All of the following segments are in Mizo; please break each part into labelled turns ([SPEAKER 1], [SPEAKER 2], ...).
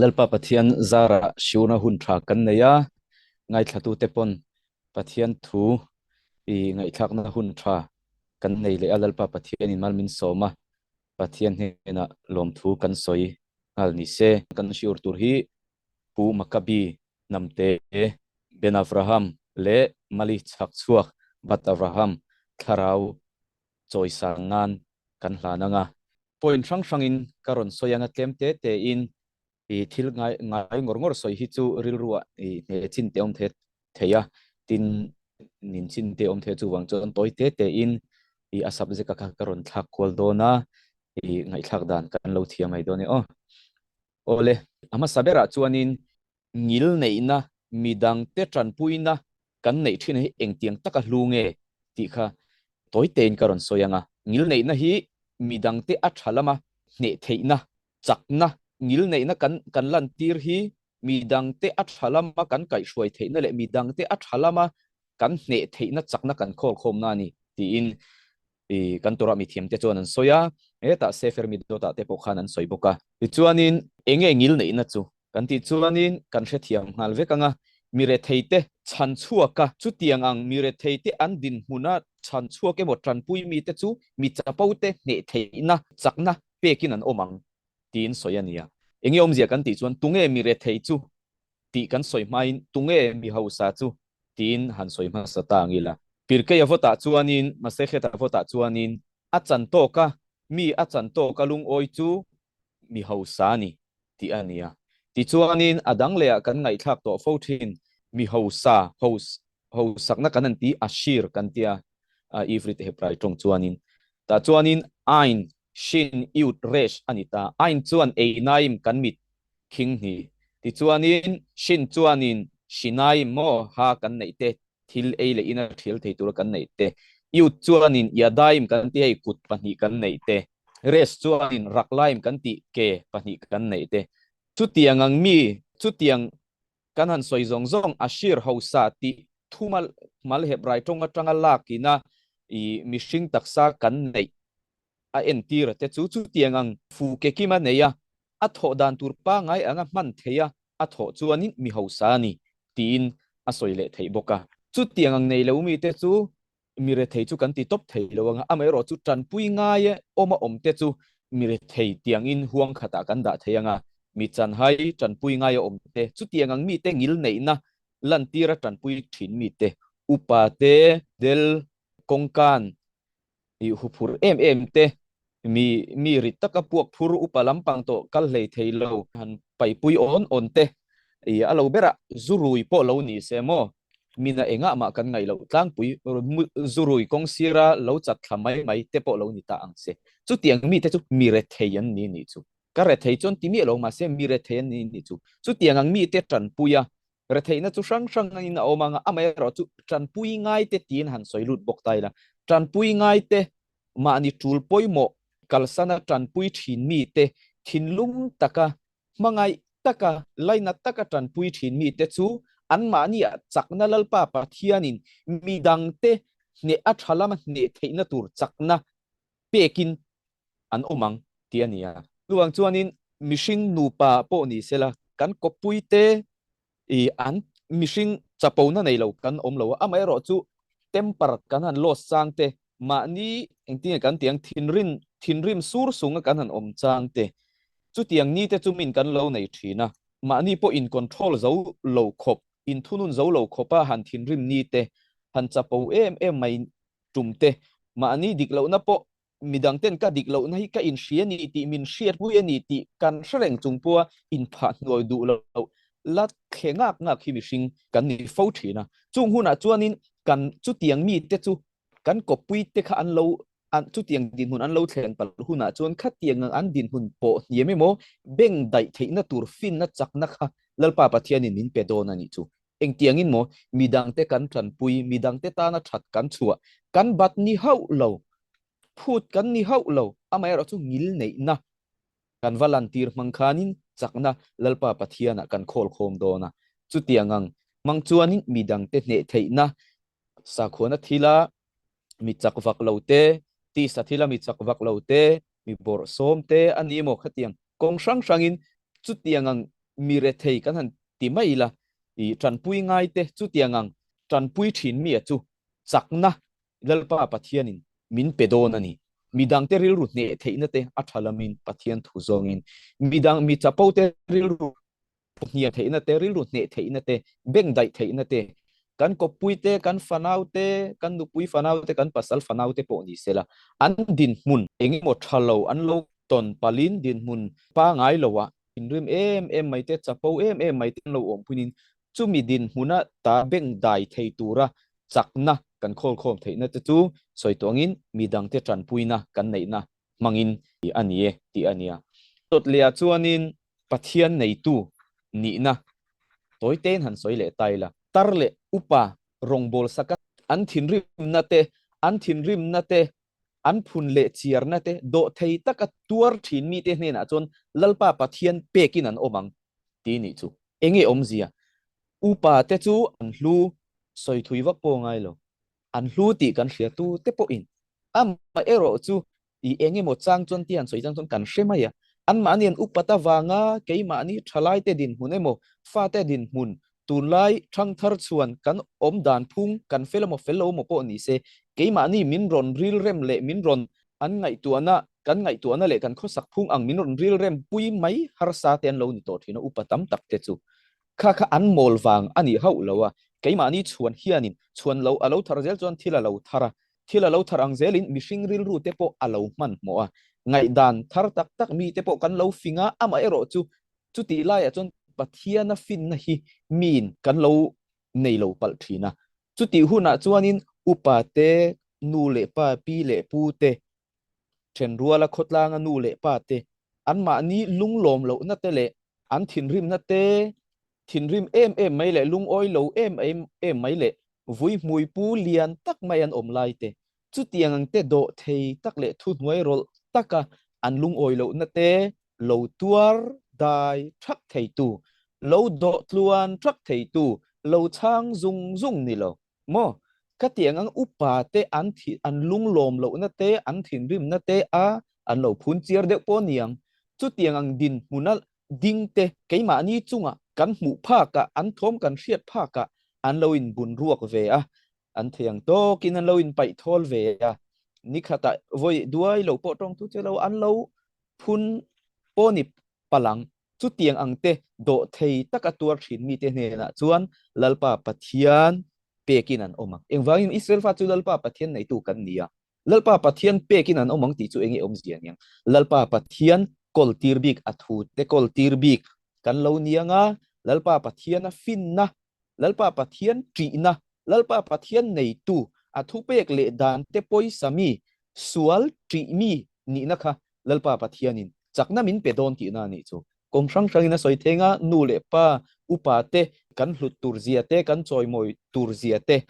[SPEAKER 1] Lalpa Pathian zarah siurna hun tha kan nei a, ngaithlatute pawn Pathian thu i ngaihthlakna hun tha kan nei leh a, Lalpa Pathianin mal min sawm a, Pathian hnenah lawmthu kan sawi nghal ni se. Kan siur tur hi Pu Makabi Hnamte, Ben Avraham leh Mali Chhakchhuak Bat Avraham thlarau chawisang nan kan hlan ang a. Point hrang hrangin ka rawn sawi ang a, tlem te tein i thil ngai ngai ngawr ngawr sawi hi chu rilruah i hne chin te awm thei thei a, tin nin chin te awm thei chuvang chuan tawi te tein i a subject a kha ka rawn thlak kual dawn a, i ngaihthlak dan kan lo thiam mai dawn e aw. Awle, a hmasa berah chuanin ngil neihna, midangte tanpuina kan neih thin hi engtiang taka hlu nge tih kha tawi tein ka rawn sawi ang a. Ngil neihna hi midangte a tha lama hneh theihna, chakna, ngil neihna kan kan lantir hi midangte a tha lama kan kaihhruai theihna leh midangte a tha lama kan hneh theihna chakna kan khawlkhawmna a ni tiin I kan Torah mithiamte chuan an sawi a, hetah Sefer Midot-ah te pawh khan an sawi bawk a. Tichuanin, eng nge ngil neihna chu? Kan tih chuanin kan hrethiam nghal vek ang a, mi retheite chhan chhuak a, chutiang ang mi retheite an dinhmuna chhan chhuak emaw tanpui mite chu mi chapote hneh theihna chakna pekin an awm ang tiin sawi a ni a. Eng nge awmzia kan tih chuan tunge mi rethei chu tih kan sawi hmain tunge mi hausa chu tiin han sawi hmasa ta ang ila. Pirkei a vawtah chuanin, Masechet a vawtah chuanin a chan tawk a, mi a chan tawk a lungawi chu mi hausa a ni tih a ni a. Tichuanin a dang lehah kan ngaihthlak tawh fo thin, mi hausa, hos, hosakna kan han ti, ashir kan tia, Ivrit Hebrai tawng chuanin. Tah chuanin Ain, Shin, Yud, Resh a ni ta. Ain chuan Einaim kan mit khing hni. Tichuanin Shin chuanin Shinai maw ha kan neih te, thil ei leh ina thial thei tura kan neih te, Yud chuanin Yadaim kan tih hei kut pahnih kan neih te, Resh chuanin Raklaim kan tih ke pahnih kan neih te. Chutiang ang mi, chutiang kan han sawi zawng zawng Ashir hausa tih thumal mal Hebrai tawng atanga lakina i mihring taksa kan neih a entir te chu chutiang ang fu ke kima nei a, a thawh dan tur pangai anga hman theih a, a thawh chuanin mi hausa a ni tiin a sawi leh theih bawk a. Chutiang ang nei lo mite chu mi rethei chu kan ti tawp thei lo ang a, amaherawh chu tanpui ngai awma awm te chu mi rethei tiangin huang khatah kan dah thei ang a, mi chanhai tanpui ngai a awm te, chutiang ang mite ngil neihna lantira tanpui thin mite, upa te, del, kawngkan I huphur em em te, mi mi rit taka puak phur upa lampang tawh kal hlei thei lo han paipui awn awn te, i a lo berah zurui pawh lo ni se maw? Mina engah mah kan ngaih loh tlangpui zurui kawng sira lo chat thla mai mai te pawh lo ni ta ang se. Chutiang mite chu mi rethei an ni nih chu. Ka rethei chuan ti miah lo mahse mi rethei an ni nih chu. Chutiang ang mite tanpui a Retheihna chu hrang hrangin a awm ang a, amaherawhchu tanpui ngaite tiin han sawi lut bawk ta ila, tanpui ngaite mahni tul pawimawh kalsana tanpui thin mite, thinlung taka, hmangaih taka, lainat taka tanpui thin mite chu anmahniah chakna Lalpa Pathianin midangte hneh a tha lama hneh theihna tur chakna pekin an awm ang tih a ni a. Chuvang chuanin mihring nupa pawh ni sela kan kawppuite i an mihring chapona nei lo kan awm lo a, amaherawh chu temper kan han loss chang te, mahni engtinge kan tih ang thinrim thinrim sur sunga kan han awm chang te, chutiang ni te chu min kan lo nei thin a, mahni pawh in control zo lo khawp, inthunun zo lo khawpa han thinrim ni te, han chapo em em mai tum te, mahni dik lohna pawh midang ten ka dik lohna hi ka inhria a ni tih min hriatpui a ni tih kan hre reng chung pawha inphah hnuai duh loh la thle ngak ngak hi mihring kan ni fo thin a. Chung hunah chuanin kan chutiang mite chu kan kawppui te kha an lo an chutiang dinhmun an lo thlen palh hunah chuan khatiang ang an dinhmun pawh hniam emaw beng daih theihna tur finna chakna kha Lalpa Pathianin min pe dawn a nih chu. Engtiangin maw midangte kan tanpui, midangte tana that kan chhuah, kan bat ni hauh lo, phut kan ni hauh lo, amaherawh chu ngil neihna kan va lantir hmang khanin chakna Lalpa Pathianah kan khawl khawm dawn a. Chutiang ang hmang chuanin midangte hneh theihna sakhuana thila mi chak vak lo te, tisa thila mi chak vak lo te, mi bawrhsawm te a ni maw khatiang kawng hrang hrangin chutiang ang. Mi rethei kan han ti mai ila, i tanpui ngai te chutiang ang tanpui thin mi a chu chakna Lalpa Pathianin min pe dawn a ni. Midangte rilru hneh theihna te a tha lamin Pathian thu zawngin midang mi chapo te rilru hniam theihna te, rilru hneh theihna te, beng daih theihna te, kan kawppui te, kan fanau te, kan nupui fanau te, kan pasal fanau te pawh ni sela, an dinhmun eng emaw tha lo an lo tawn palhin dinhmun pangai loah inrim em em mai te, chapo em em mai te an lo awm phunin chumi dinhmuna ta beng dai thei tura chakna kan khawlkhawm theihna te chu sawi tawh angin midangte tanpuina kan neihna hmangin a ni e tih a nia. Tawtleah chuanin Pathian neitu nihna tawi tein han sawi leh ta ila, tar leh upa rawngbâwl saka an thinrimna te, an thinrimna te, an phun leh chiarna te dawhthei taka tuar thin mite hnenah chuan Lalpa Pathian pekin an awm ang tih nih chu. Enge awmzia? Upa te chu an hlu sawi thui vak pawh ngai lo. An hlu tih kan hria tu te pawhin amaherawh chu i eng emaw chang chuan ti han sawi chang chuan kan hre mai a. Anmahni an upat avanga keimahni thalaite dinhmun emaw fate dinhmun tunlai thangthar chuan kan awm dan phung kan fel emaw fel lo emaw pawh ni se keimahni min rawn rilrem leh min rawn an ngaihtuahna kan ngaihtuahna leh kan khawsak phung ang min rawn rilrem pui mai harsa te an lo ni tawh thin a upa tam tak te chu Kha kha an mawl vang a nih hauh lo a, keimahni chhuan hianin chhuan lo a lo thar zel chuan thil a lo thar a, thil a lo thar ang zelin mihring rilru te pawh a lo hmanhmawh a, ngaihdan thar tak tak mi te pawh kan lo fing a, amaherawh chu chutih laiah chuan Pathiana finna hi miin kan lo nei lo palh thin a, chutih hunah chuanin upa te, nu leh pa, pi leh pu te, Thenruala khawtlanga nu leh pa te, anmahni lunglawm lohna te leh an thinrimna te, thinrim em em mai leh lungawi lo em em mai leh vui hmui pu lian tak mai an awm lai te, chutiang ang te dawh thei tak leh thuhnuai rawlh taka an lungawi lohna te lo tuar dai thak theitu, lo dawh tluan thak theitu, lo chhang zung zung ni lo. Maw? Ka tiang ang upa te an thi an lunglawm lohna te an thinrimna te a an lo phun chiar deuh pawh niang. Chutiang ang dinhmuna ding te keimahni chunga kan hmuh phakah an thawm kan hriat phakah an lo inbun ruak ve a, an thei ang tawkin an lo inpaih thawl ve a, nikhatah vawi duai lo pawh tawngtu che lo an lo phun pawh ni palang. Chutiang ang te dawh thei taka tuar thin mite hnenah chuan Lalpa Pathian pekin an awm ang. Engvangin Israel fa chu Lalpa Pathian neitu kan ni a, Lalpa Pathian pekin an awm ang tih chu enge awmzia aniang? Lalpa Pathian kawl tir bik, a thu te kawl tir bik kan lo ni ang a, Lalpa Pathiana finna, Lalpa Pathian ṭihna, Lalpa Pathian neitu, a thupek leh dan te pawisa mi, sual ṭih mi nihna kha Lalpa Pathianin chakna min pe dawn tihna a nih chu. Kawng hrang hrangin a sawi theng a, nu leh pa, upa te kan hlut tur zia te, kan chawimawi tur zia te,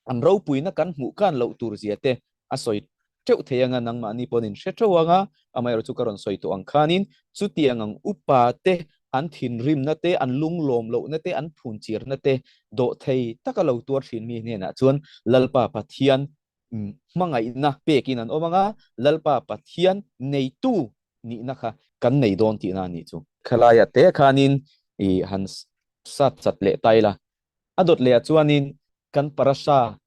[SPEAKER 1] an ropuina kan hmuh kan loh tur zia te a sawi teuh thei anga nangmahni pawn in hre theuh anga, amaherawh chu ka rawn sawi tawh ang khanin chutiang ang upa te an thinrimna te, an lunglawm lohna te, an phunchirna te dawhthei taka lo tuar thin mi hnenah chuan Lalpa Pathian hmangaihna pekin an awm anga, Lalpa Pathian neitu nihna kha kan nei dawn tihna a nih chu. Khalaiah te khanin i han sat chat leh ta ila, a dawt lehah chuanin kan parasha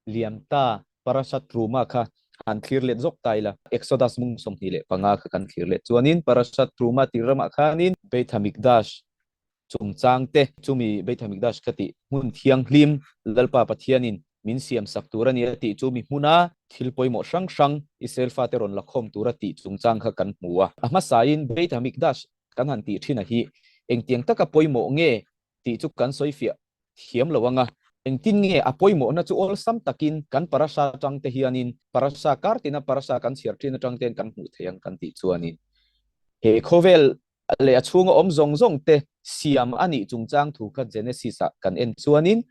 [SPEAKER 1] liam ta, parasha Truma kha han thlir let zawk ta ila, Exodus mung 25 kha kan thlir leh chuanin parasha Truma tir ramah khanin Beit HaMikdash chungchang te, chumi Beit HaMikdash ka tih hmun thianghlim Lalpa Pathianin min siam sak tur a ni a tih chu mi hmuna thil pawimawh hrang hrang Israel fate rawn la khawm tur a tih chungchang kha kan hmu a. A hmasain Beit HaMikdash kan han tih thin a hi engtiang taka pawimawh nge tih chu kan sawi fiah thiam lo anga, engtin nge a pawimawhna chu awlsam takin kan parasha atang te hianin parasha kar tina parasha kan chhiar thin atang ten kan hmuh thei ang kan tih chuanin he khawvel leh a chhunga awm zawng zawng te siam a nih chungchang thu kha Genesis ah kan en chuanin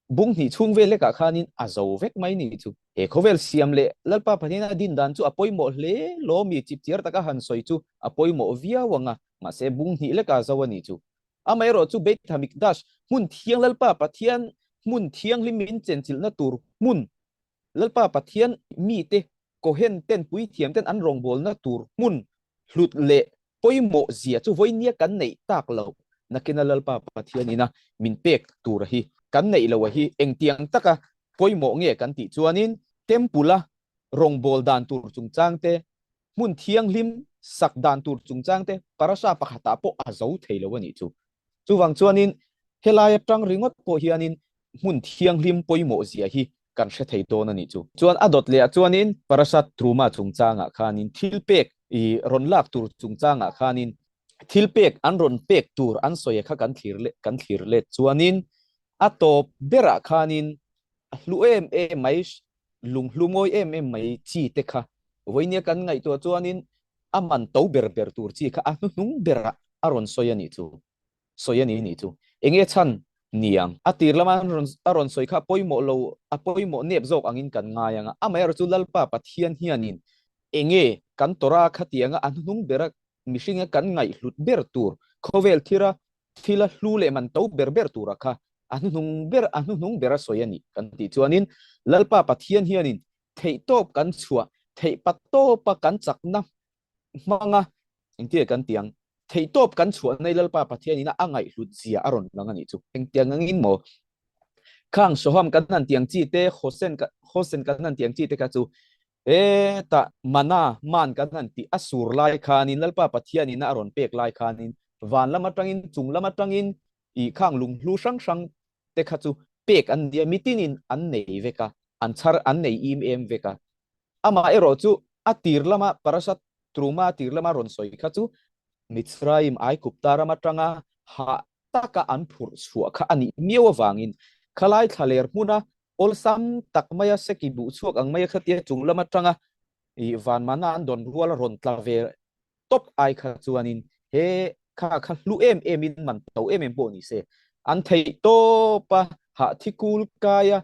[SPEAKER 1] bung hnih chhung vel lekah khanin a zo vek mai ni chu. He khawvel siam leh Lalpa Pathian a din dan chu a pawimawh hle lawmi chipchiar taka han sawi chu a pawimawh viau ang a, mahse bung hnih lekah zo a nih chu. Amaherawh chu Beit HaMikdash, hmun thiang Lalpa Pathian hmun thianghlim min chenchilhna tur hmun, Lalpa Pathian mite Kohen ten puithiam ten an rawngbawlna tur hmun hlut leh pawimawh zia chu vawinia kan neih tak lo. Nakina Lalpa Pathianina min pek tura hi kan neih loh a hi engtiang taka pawimawh nge kan tih chuanin Temple-a rawngbâwl dan tur chungchang te, hmun thianghlim sak dan tur chungchang te parasha pakhatah pawh a zo thei lo a nih chu. Chuvang chuanin helai atang ringawt pawh hianin hmun thianghlim pawimawh zia hi kan hre thei dawn a nih chu. Chuan a dawt lehah chuanin parasha Truma chungchangah khanin thil pek i rawn lak tur chungchangah khanin thil pek an rawn pek tur an sawi kha kan thlir leh kan thlir let chuanin a tawp berah khanin a hlu em em mai lunghlu mawi em em mai chi te kha vawinia kan ngaihtuah chuanin a man to ber ber tur chi kha a hnuhnung berah a rawn sawi a nih chu, sawi a ni nih chu. Enge chhan niang? A tir lama an rawn a rawn sawi kha pawimawh lo, a pawimawh nep zawk angin kan ngai ang a, amaherawh chu Lalpa Pathian hianin enge kan Torah khatianga a hnuhnung bera mihringa kan ngaihhlut ber tur, khawvel thira thila hlu leh man to ber ber tura kha a hnuhnung ber a hnuhnung bera sawi a nih kan tih chuanin Lalpa Pathian hianin theihtawp kan chhuah theihpatawpa kan chakna hmanga engtia kan tiang theihtawp kan chhuah nei Lalpa Pathian ina a ngaihhlut zia a rawn lang a nih chu engtiang angin maw khang Soham kan han tiang chi te Hosen Hosen kan han tiang chi te kha chu Hetah mana man kan han tih a sur lai khanin Lalpa Pathianin a rawn pek lai khanin van lam atangin chung lam atangin ih khang lunghlu hrang hrang te kha chu pek an nia mitinin an nei vek a, an chhar an nei im em vek a. Amah erawh chu a tir lama Parashat Truma tir lama rawn sawi kha chu Mitzrayim Aigupta ram atanga hah taka an phurh chhuah kha a nih miau avangin khalai thlaler hmuna Awlsam tak maia seki buh chhuak ang maia khatia chung lam atanga i van mana an dawn rual a rawn tla ve tawp ai kha chuanin he kha kha hlu em em in man to em em pawh ni se an theih tawp a hah thi kul kai a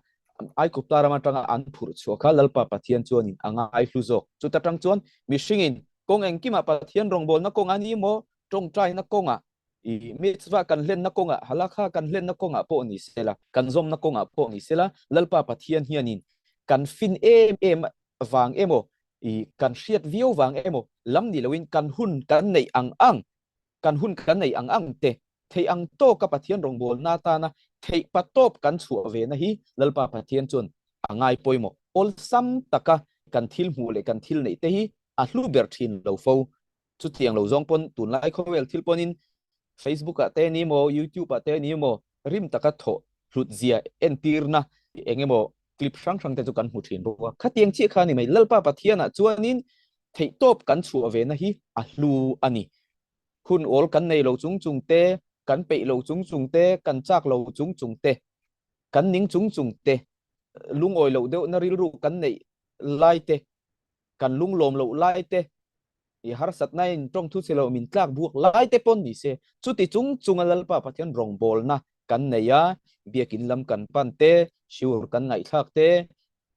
[SPEAKER 1] Aigupta ram atanga an phurh chhuah kha Lalpa Pathian chuanin a ngai hlu zawk. Chuta tang chuan mihringin kawng engkimah Pathian rawngbawlna kawng a ni maw tawngtaina kawngah I mitzvah kan hlenna kawngah, halakha kan hlenna kawngah pawh ni sela, kan zawmna kawngah pawh ni sela, Lalpa Pathian hianin kan fin em em vang emaw, i kan hriat viau vang emaw lam ni loin kan hun kan neih ang ang, kan hun kan neih ang ang te theih ang tawka Pathian rawngbawlna atana theih patawp kan chhuah ve na hi Lalpa Pathian chuan a ngai pawimawh. Awlsam taka kan thil hmuh leh kan thil neih te hi a hlu ber thin lo fo. Chutiang lo zawng pawn tunlai khawvel thil pawnin Facebook ah te ni maw YouTube ah te ni maw rim taka thawh hlut zia entirna eng emaw clip hrang hrang te chu kan hmu thin bawk a. Khatiang chiah kha a ni mai. Lalpa Pathianah chuanin theihtawp kan chhuah ve na hi a hlu a ni. Hun awl kan nei lo chung chung te, kan peih lo chung chung te, kan chak lo chung chung te, kan ning chung chung te, lungawi loh deuhna rilru kan neih lai te, kan lunglawm loh lai te, i harsatna in tawng thu che lo min tlak buak lai te pawn ni se chuti chung chunga Lalpa Pathian rawngbawlna kan nei a, biakin lam kan pan te, shiur kan ngaihthlak te,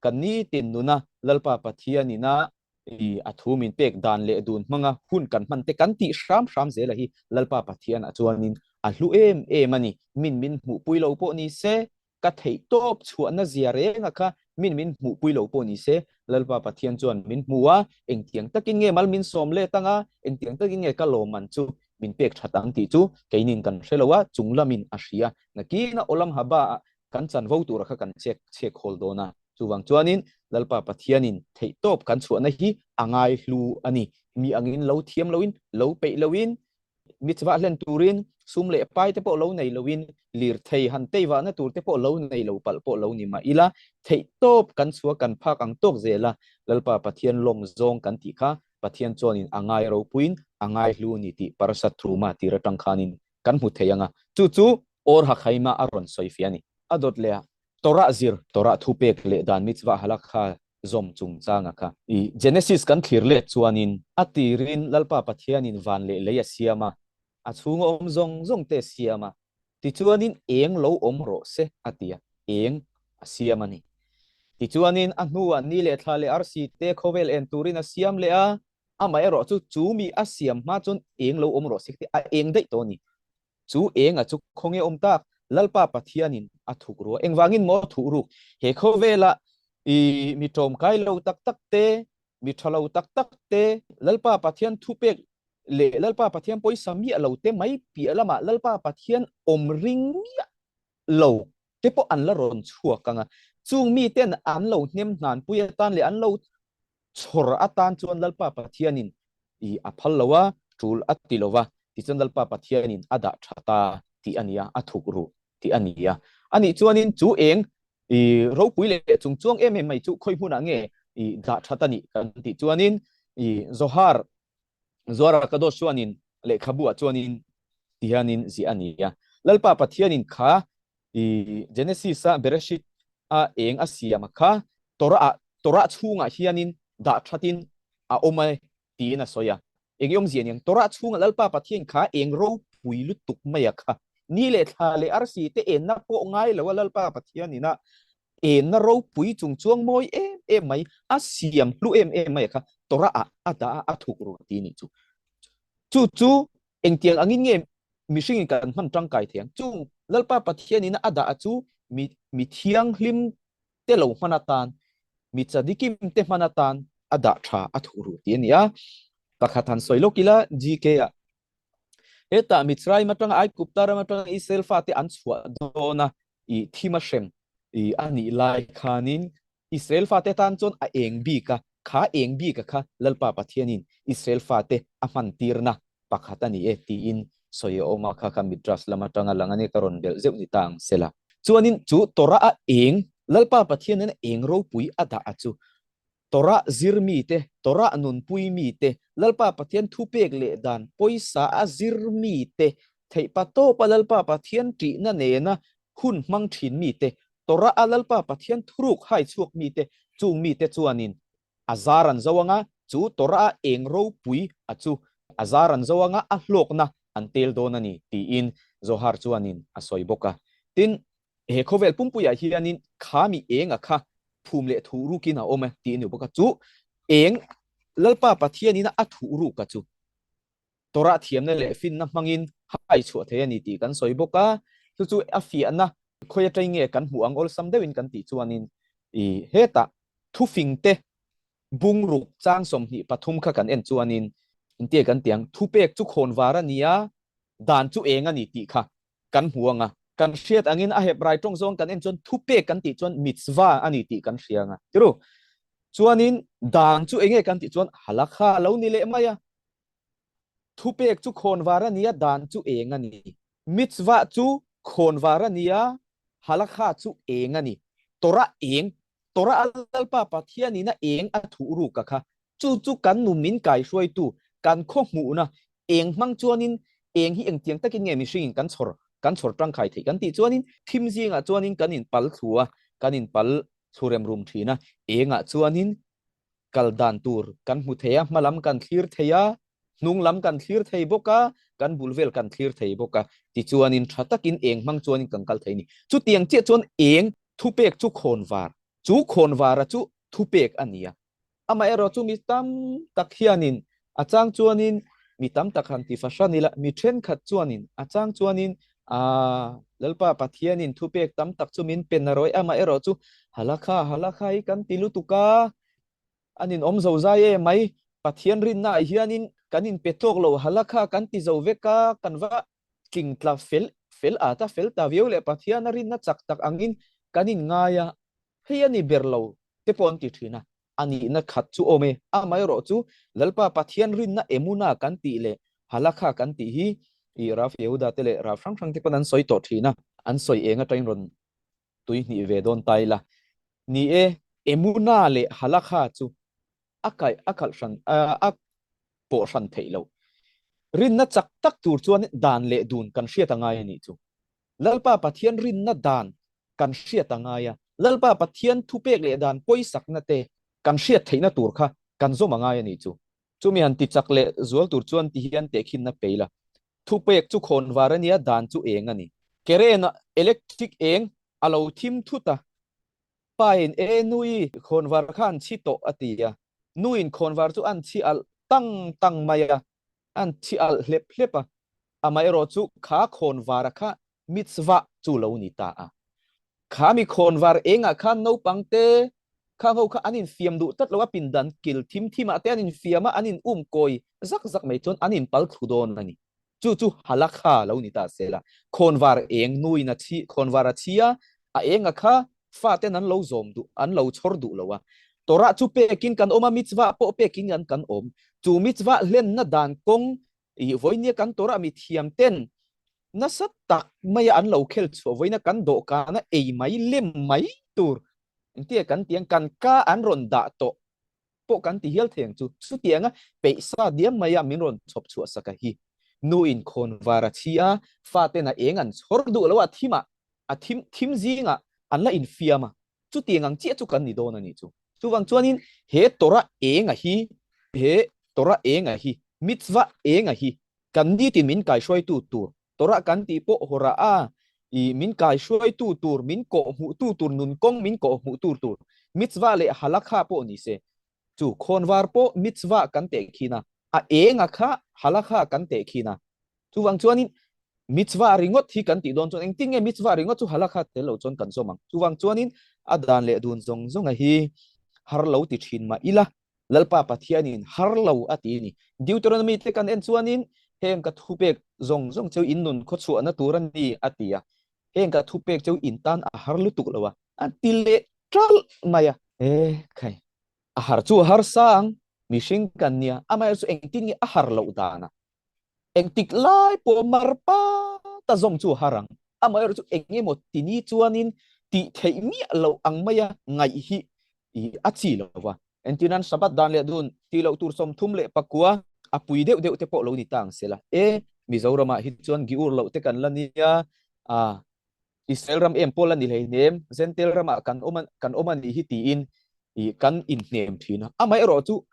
[SPEAKER 1] kan nitin nuna Lalpa Pathian ina i a thu min pek dan leh dun hmanga hun kan hman te kan tih hram hram zela hi Lalpa Pathian ah chuanin a hlu em em a ni. Min min hmuhpui lo pawh ni se Ka theih tawp chhuahna zia renga kha min min hmuhpui lo pawh ni se, Lalpa Pathian chuan min hmu a, engtiang takin nge mal min sawm let anga, engtiang takin nge ka lawmman chu min pek that ang tih chu keinin kan hre lo a, chung lamin a hria. Nakina Olam Haba ah kan chanvo tura kha kan chek chek hawl dawn a. Chuvang chuanin Lalpa Pathianin theih tawp kan chhuahna hi a ngai hlu a ni. Mi angin lo thiam loin, lo peih loin, Mitzvah hlen turin sum leh pai te pawh lo nei loin lirthei han tei vahna tur te pawh lo nei lo palh pawh lo ni mah ila, theih tawp kan chhuah kan phak ang tawk zel a, Lalpa Pathian lawm zawng kan tih kha Pathian chuanin a ngai ropuiin a ngai hlu a ni tih Parashat Truma tir atang khanin kan hmu thei ang a, chu chu Or HaChaim-a a rawn sawi fiah a ni. A dawt leh a, Torah zir, Torah thupek leh dan mitzvah halakha zawm chungchanga kha. I Genesis kan thlir let chuanin a tirin Lalpa Pathianin van leh lei a siam a, a chhunga awm zawng zawng te a siam a, tichuanin eng lo awm rawh se a ti a, eng a siam a ni. Tichuanin a hnuah ni leh thla leh arsi te khawvel en turin a siam leh a, amaherawh chu chu mi a siam hma chuan eng lo awm rawh se a eng daih tawh a ni. Chu enga chu khawnge awm tak? Lalpa Pathianin a thuk ru a. Engvangin maw a thuh ruk? He khawvela i mi ṭawmkai lo tak tak te, mi ṭha lo tak tak te, Lalpa Pathian thupek leh Lalpa Pathian pawisa miah lo te mai piah lamah Lalpa Pathian awm ring miah lo te pawh an la rawn chhuak ang a. Chung miten an lo hnem hnanpui atan leh an lo chhawr atan chuan Lalpa Pathianin i a phal lo a, tul a ti lo va, tichuan Lalpa Pathianin a dah tha ta tih a ni a, a thuk ru tih a ni a. Anih chuanin chu eng i ropui leh chungchuang em em mai chu khawi hmunah nge i dah that a nih kan tih chuanin i Zohar Zohar Kadosh chuanin lehkhabu ah chuanin tihianin ziah a ni a. Lalpa Pathianin kha i Genesis a Bereshit a eng a siam a kha Torah ah Torah chhungah hianin dah thatin a awm e tiin a sawi a. Eng i awmzia aniang Torah chhungah Lalpa Pathian kha eng ropui lutuk mai a kha. Ni leh thla leh arsi te enna pawh ngai lo a Lalpa Pathian ina enna ropui chung chuang mawi em em mai a siam hlu em em mai a kha Torah ah a dah a a thuk ru ti nih chu. Chu chu engtiang angin nge mihringin kan hman tangkai thei ang? Chung Lalpa Pathian ina a dah a chu mi mi thianghlim te lo hman atan, mi chadikim te hman atan a dah tha a thuh ru ti a ni a. Pakhat han sawi lawk ila GK ah hetah Mitzrayim atanga Aigupta ram atanga Israel fate an chhuah dawn a i thim a hrem i a nih lai khanin Israel fate tan chuan a eng bik a, kha eng bik a kha Lalpa Pathianin Israel fate a hman tirna pakhat a ni e tiin sawi a awm a, kha kha Midrash lam atanga lang a ni, ka rawn belh zeuh ni ta ang sela. Chuanin chu Torah a eng, Lalpa Pathianin a eng ropui a dah a chu Torah zir mite, Torah nunpui mite, Lalpa Pathian thupek leh dan pawisa a zir mite, theihpa tawpa Lalpa Pathian ṭihna nena hun hmang ṭhin mite, Torah a Lalpa Pathian thuruk hai chhuak mite, chung mite chuanin a zar an zo anga, chu Torah a eng ropui a chu a zar an zo anga a hlawkna an tel dawn a ni tiin Zohar chuanin a sawi bawk a. Tin, he khawvel pumpuiah hianin kha mi eng a kha phum leh thuh rukin a awm e tih a ni bawk a, chu eng Lalpa Pathianin a thuh ruk a chu Torah thiamna leh finna hmangin hai chhuah thei a ni tih kan sawi bawk a, chu chu a fiahna khawi atang nge kan hmuh ang awlsam deuhin kan tih chuanin i hetah thufingte bungruk chang 23 kha kan en chuanin intia kan ti ang, thupek chu khawnvar a ni a, dan chu eng a ni tih kha kan hmu ang a, kan hriat angin a Hebrai tawng zawng kan en chuan thupek kan tih chuan mitzvah a ni tih kan hria ang a, tiru chuanin dan chu enge kan tih chuan halakha a lo ni leh mai a. Thupek chu khawnvar a nia, dan chu eng a ni. Mitzvah chu khawnvar a nia, halakha chu eng a ni. Torah eng, Torah a Lalpa Pathianin a eng a thuh ruk a kha. Chu chu kan nu min kaihruaitu, kan khaw hmuhna eng hmang chuanin eng hi engtiang takin nge mihringin kan chhawr, kan chhawr tangkai theih kan tih chuanin thim zingah chuanin kan inpal thlu a, kan inpal thlu rem rum thin a, engah chuanin kal dan tur kan hmu thei a, hma lam kan thlir thei a, hnung lam kan thlir thei bawk a, kan bul vel kan thlir thei bawk a, tichuanin tha takin eng hmang chuanin kan kal thei a ni. Chutiang chiah chuan eng thupek chu khawnvar, chu khawnvara chu thupek a ni a. Amaherawh chu mi tam tak hianin a chang chuanin mi tam tak han ti fahran ila, mi thenkhat chuanin a chang chuanin Aaa, Lalpa Pathianin thupek tam tak chu min pe narawih amaherawh chu halakha halakha hi kan ti lutuk a, an inawm zo zai em mai, Pathian rinnaah hianin kan inpe tawk lo halakha kan ti zo vek a, kan va tling tla fel fel at a, fel ta viau leh Pathiana rinna chak tak angin kan inngai a, hei a ni ber lo te pawh an ti thin a. A nihna khat chu awm e. Amaherawh chu Lalpa Pathian rinna Emuna kan tih leh Halakha kan tih hi i Rav Yehuda te leh Rav hrang hrang te pawn an sawi tawh thin a. An sawi eng atangin rawn tui hnih ve dawn ta ila. Ni e, Emuna leh Halakha chu a kaih a khalh hran a pawh hran theih loh. Rinna chak tak tur chuan dan leh dun kan hriat a ngai a nih chu. Lalpa Pathian rinna dan kan hriat a ngai a, Lalpa Pathian thupek leh dan pawisakna te kan hriat theihna tur kha kan zawm a ngai a nih chu. Chumi han tichak leh zual tur chuan ti hian tehkhinna pe ila. Thupek chu khawnvar a nia, dan chu eng a ni. Kerena electric eng a lo thim thut a, pain e nui khawnvar kha an chhi tawh a ti a, nuin khawnvar chu an chhi alh tang tang mai a, an chhi alh hlep hlep a, amaherawh chu kha khawnvara kha mitzvah chu lo ni ta a. Kha mi khawnvar engah khan naupang te. Khang ho kha an infiam duh tlat lo a, pindan kil thim thimah te an infiam a, an in um kawi zak zak mai chuan an inpal thlu dawn a ni. Chu chu halakha lo ni ta se la, khawnvar eng nuin a chhi, khawnvar a chhi a, a enga kha faten an lo zawm duh, an lo chhawr duh lo a. Torah chu pekin kan awm a, mitzvah pawh pekin an kan awm. Chu mitzvah hlenna dan kawng i vawinia kan Torah mi thiam ten nasa tak maia an lo khel chhuah vawiina kan dawhkana ei mai lem mai tur engtia kan tiang kan ka an rawn dah tawh pawh kan ti hial thei ang chu. Chutianga peih sa diam maia min rawn chhawp chhuah sak a hi. Nu in khawnvar a chhi a, faten a eng an chhawr duh lo a, thimah a thim thim zingah an la infiam a. Chutiang ang chiah chu kan ni dawn a nih chu. Chuvang chuanin he Torah enga hi, he Torah enga hi, mitzvah enga hi kan nitin min kaihruaitu tur, Torah kan tih pawh hawrah a, i min kaihruaitu tur, min kawhhmuhtu tur, nun kawng min kawhhmuhtu tur, mitzvah leh halakha pawh ni se. Chu khawnvar pawh mitzvah kan teh khin a, a enga kha halakha kan teh khin a. Chuvang chuanin mitzvah ringawt hi kan tih dawn chuan engtin nge mitzvah ringawt chu halakha tel lo chuan kan zawm ang. Chuvang chuanin a dan leh dun zawng zawnga hi har lo ti thin mah ila Lalpa Pathianin har lo a ti a ni. Deuteronomy te kan en chuanin heng ka thupek zawng zawng cheu in nun khawchhuahna tur a ni a ti a. Heng ka thupek cheu in tan a har lutuk lo a, a ti leh ṭalh mai a. E khai, a har chu a har sang, mihring kan nia, amaherawhchu engtin nge a har loh dan a? Engtik lai pawh mar pat a zawm chu a har ang. Amaherawhchu eng emaw tini chuanin tih theih miah loh ang maia ngaih hi a chi lo va. Entirnan Sabbath dan leh dun tih loh tur 34 a pui deuh deuh te pawh lo ni ta ang sela. E, Mizoramah hi chuan giur loh te kan la nia, a, Israel ram em pawh la ni hleinem, Gentile ramah kan awm kan awm a nih hi tiin kan inhnem thin a. Amaherawhchu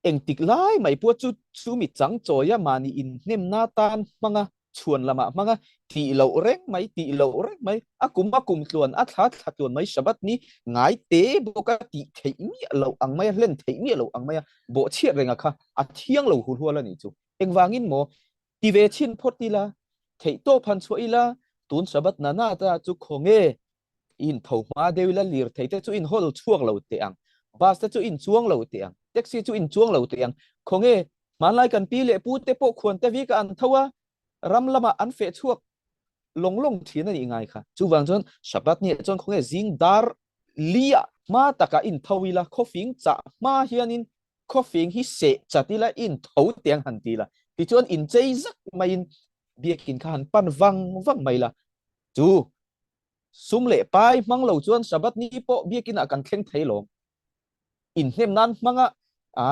[SPEAKER 1] Engtik lai mai pawh chu chumi chang chawia mahni inhnemna tan hmanga chhuan lamah hmanga tih loh reng mai, tih loh reng mai, a kum a kum tluan, a thla thla tluan mai Shabbat ni ngai te bawka tih theih miah loh ang maia, hlen theih miah loh ang maia bawhchhiat renga kha a thiang lo hulhual a nih chu. Engvangin maw ti ve chhin phawt ila, theihtawp han chhuah ila, tun Shabbat na na ta chu khawnge in tho hma deuh ila lirthei te chu in hawl chhuak lo teh ang, bus te chu in chuang lo teh ang, taxi chu in chuang lo teh ang, khawnge hmanlai kan pi leh pu te pawh khuan te vika an tho a, ram lamah an feh chhuak lawng lawng thin a nih ngai kha. Chuvang chuan Shabbat ni ah chuan khawnge zing dar li ah hma takah in tho ila, khawfing chah hma hianin khawfing hi seh chat ila in tho teh ang han ti ila, tichuan in chei zak maiin biakin kha han pan vang vang mai ila, chu Sum leh pai hmang lo chuan Shabbat ni pawh biakin ah kan thleng thei lawm. Inhnem nan hmanga a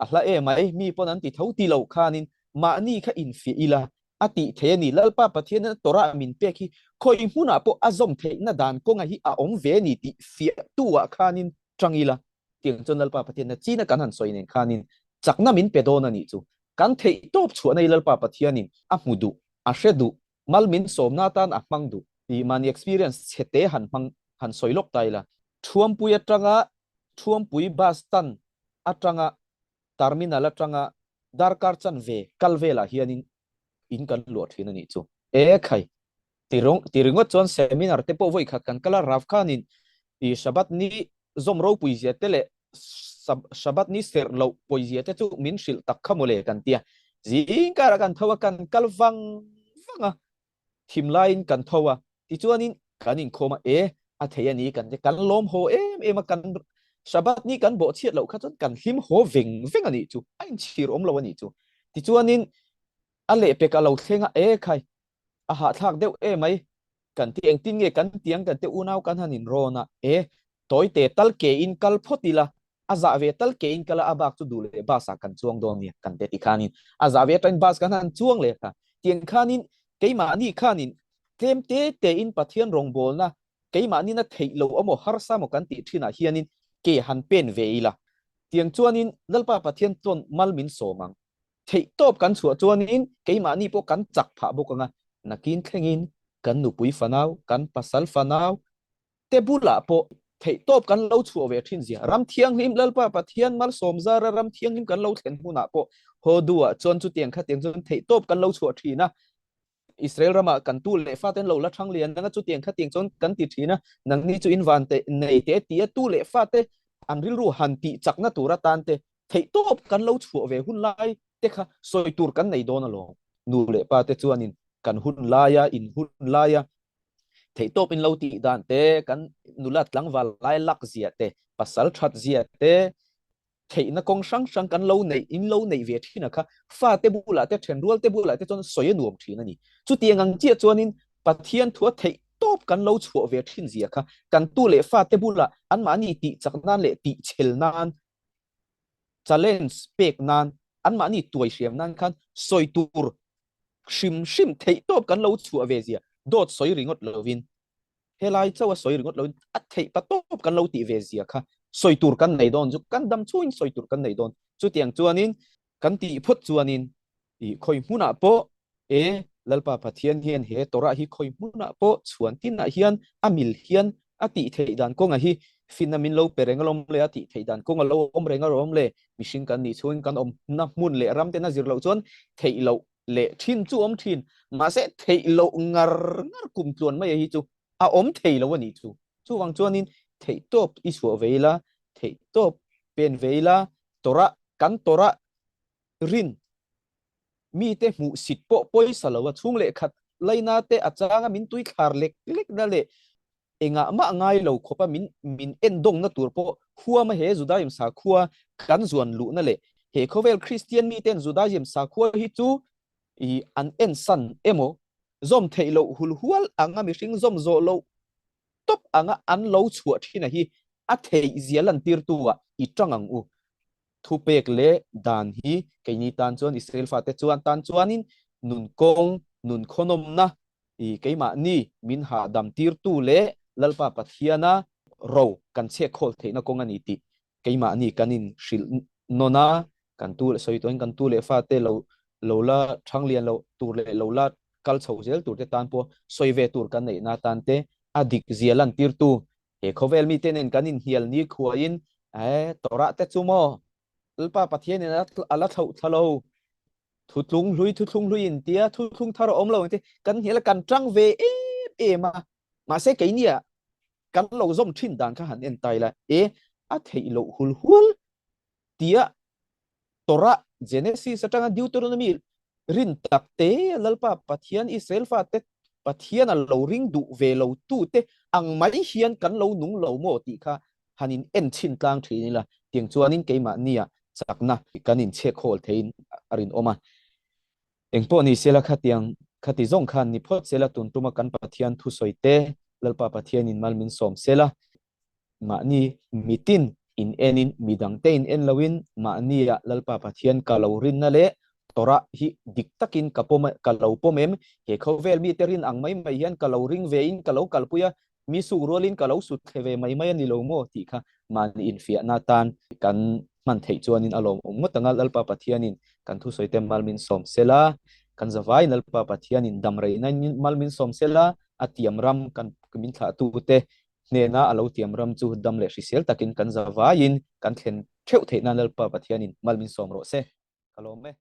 [SPEAKER 1] a hla em ai mi pawn an ti tho ti lo khanin mahni kha infiah ila a tih thei a ni. Lalpa Pathianin a Torah min pek hi khawi hmunah pawh a zawm theihna dan kawnga hi a awm ve a ni tih fiahtu ah khanin tang ila tiang chuan Lalpa Pathian na china kan han sawi nen khanin chakna min pe dawn a nih chu. Kan theih tawp chhuahna hi Lalpa Pathianin a hmu duh, a hre duh Mal min sawmna atan a hmang duh tih mahni experience chhe te han hmang han sawi lawk ta ila. Thuampui atanga Thuampui bus stand atanga terminal atanga darkar chanve kal velah hianin in kan luah thin a nih chu. E khai, ti rawng ti ringawt chuan seminar te pawh vawi khat kan kal a, Rav Khan-in i Shabbat ni zawm ropui zia te leh Shabbat ni serh loh pawizia te chu min hrilh tak kha mawle kan tia. Zing karah kan tho a, kan kal vang vang a, thim laiin kan tho a, tichuanin kan inkhawm a, e, a thei a ni kan tia, kan lawm haw em em a, kan Shabbat ni kan bawhchhiat loh kha chuan kan hlim haw veng veng a nih chu, a inchhir awm lo a nih chu. Tichuanin a lehpek a lo thleng a, e khai, a hahthlak deuh em mai, kan ti engtin nge kan tiang kan te unau kan han inrawn a, e, tawite tal ke in kal phawt ila, a zah ve tal ke in kal a, a bak chu duh leh bus ah kan chuang dawn nia kan te ti khanin a zah ve atangin bus kan han chuang leh kha, tiang khanin keimahni khanin tlem te te in Pathian rawngbawlna keimahnin a theih lo amaw harsa amaw kan tih thinah hianin ke han pen ve ila, tiang chuanin Lalpa Pathian chuan mal min sawm ang. Theih tawp kan chhuah chuanin keimahni pawh kan chak phah bawk ang a, nakin thlengin kan nupui fanau, kan pasal fanau te bulah pawh theih tawp kan lo chhuah ve thin zia. Ram thianghlim Lalpa Pathian malsawm zara ram thianghlim kan lo thlen hunah pawh haw duhah chuan chutiang khatiang chuan theih tawp kan lo chhuah thin a. Israel rama kan tu leh faten lo la thang lian anga chutiang khatiang chuan kan ti thin a, nangni chu in van te nei te tia tu leh fate an rilru han tih chakna tur atan te theihtawp kan lo chhuah ve hun lai te kha sawi tur kan nei dawn alawm. Nu leh pa te chuanin kan hun laia in hun laia theihtawp in lo tih dan te, kan nula tlangval lai lak zia te, pasal that zia te, theihna kawng hrang hrang kan lo neih in lo neih ve thin a kha fate bulah te thenrual te bulah te chuan sawi a nuam thin a ni. Chutiang ang chiah chuanin Pathian thua theih tawp kan lo chhuah ve thin zia kha kan tu leh fate bulah anmahni tih chak nan leh tih chhel nan, challenge pek nan, anmahni tuai hriam nan khan sawi tur hrim hrim theih tawp kan lo chhuah ve zia dawt sawi ringawt lovin Helai chauh a sawi ringawt loin a theih pa tawp kan lo tih ve zia kha sawi tur kan nei dawn chu kan dam chhuin sawi tur kan nei dawn. Chutiang chuanin kan tih phawt chuanin i khawi hmunah pawh e Lalpa Pathian hian he Torah hi khawi hmunah pawh chhuan tinah hian a mil hian a tih theih dan kawnga hi finna min lo pe reng alawm le, a tih theih dan kawnga lo awm reng alawm le, mihring kan nih chhungin kan awmna hmun leh ram ten a zir loh chuan theih loh leh thin chu awm thin, mahse theih loh ngar ngar kum tluan mai hi chu a awm thei lo a nih chu. Chuvang chuanin theih tawp i chhuah ve ila, theih tawp pen ve ila, Torah kan Torah rin mite hmuh sit pawh pawisa lo a chhung leh khat laina te a changa min tui thlar lek lek na leh engah mah ngai lo khawpa min min endawngna tur pawh huama he Judaism sakhua kan zuan luhna leh he khawvel Kristian miten Judaism sakhua hi chu i an ensan emaw zawm theih loh hulhual anga mihring zawm zawh loh tawp anga an lo chhuah thina hi a theih zia lantirtu ah i tang ang u. Thupek leh dan hi keini tan chuan Israel fate chuan tan chuanin nun kawng, nun khawnawmna I keimahni min hahdam tirtu leh Lalpa Pathiana ro kan chhiakkhawl theihna kawng a ni tih keimahni kan in hrilh nawn a, kan tu leh sawi tuahin kan tu leh fate lo lo la thang lian lo tur leh lo la kal chho zel tur te tan pawh sawi ve tur kan neihna tan te a dik zia lan tirtu he khawvel mite nen kan inhnial ni khuaiin e Torah te chu maw Lalpa Pathianin a la thlauh thla lo Thuthlung hlui thuthlung hlui in tia thuthlung thar a awm lo engti kan hnial a kan tang ve em em a mahse keini ah kan lo zawm thin dan kha han en tai la e a theih loh hul hual tia Torah Genesis atanga Deuteronomy rin tak te Lalpa Pathian Israel fate Pathian a lo ring duh ve lo tu te ang mai hian kan lo nung lo maw tih kha han in en chhin tlang thin ila, tiang chuanin keimahnia chakna kan in chhek hawl theiin a rinawm a. Engpawh ni sela khatiang khati zawng khan ni phawt sela tun tuma kan Pathian thusawi te Lalpa Pathianin mal min sawm sela, mahni mitin in enin midangte in en loin mahnia Lalpa Pathian ka lo rinna leh Torah hi dik takin ka pawm ka lo pawm em, he khawvel mite rin ang mai mai hian ka lo ring vein ka lo kalpui a, Mi suk rualin ka lo sut thle ve mai mai a ni lo maw tih kha mahni infiahna atan kan hman theih chuanin a lawmawm ngawt ang a, Lalpa Pathianin kan thusawi te mal min sawm sela, kan zavaiin Lalpa Pathianin dam reihna mal min sawm sela, a tiam ram kan min thlahtute hnena a lo tiam ram chu dam leh hrisel takin kan zavaiin kan thlen theuh theih nan Lalpa Pathianin mal min sawm rawh se. Ka lawm e.